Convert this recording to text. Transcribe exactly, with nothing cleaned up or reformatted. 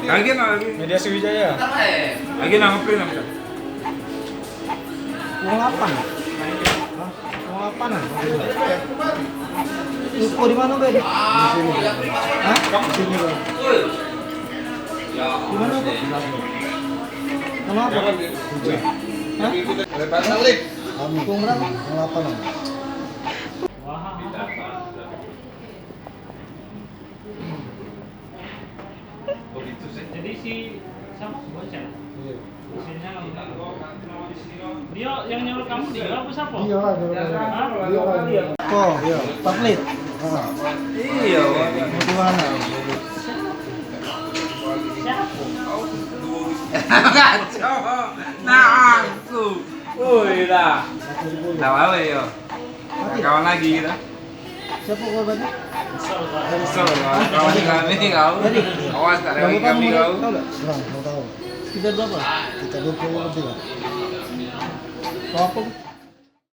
Lagi nak lagi. Media Sriwijaya. Lagi nak ngeprint apa? Uang lapan. Uang lapan. Uko di mana, Be? Di sini. Hah? Di sini, Be. Di mana, Be? Kenapa? Hujan. Hah? Kami. Uang berapa? Uang lapan. Jadi si siapa? Bocah. Iya. Istrinya dia yang nyuruh kamu, dia apa siapa? Dia lah, dia lah. Hah? Dia lah, dia lah. Oh, iya. Pamflet. Ah. Iya. Mau di mana? Siapa? Kacau. Nah, aku. Woi lah. Dah bawa yo. Kawan lagi kita. Siapa korbannya? Kesel, kawan kami kau. Awas tak ada lagi kami kau. Tahu nggak? Kurang, mau tahu. Sekitar berapa? Sekitar dua puluh lebih lah. Kau apa?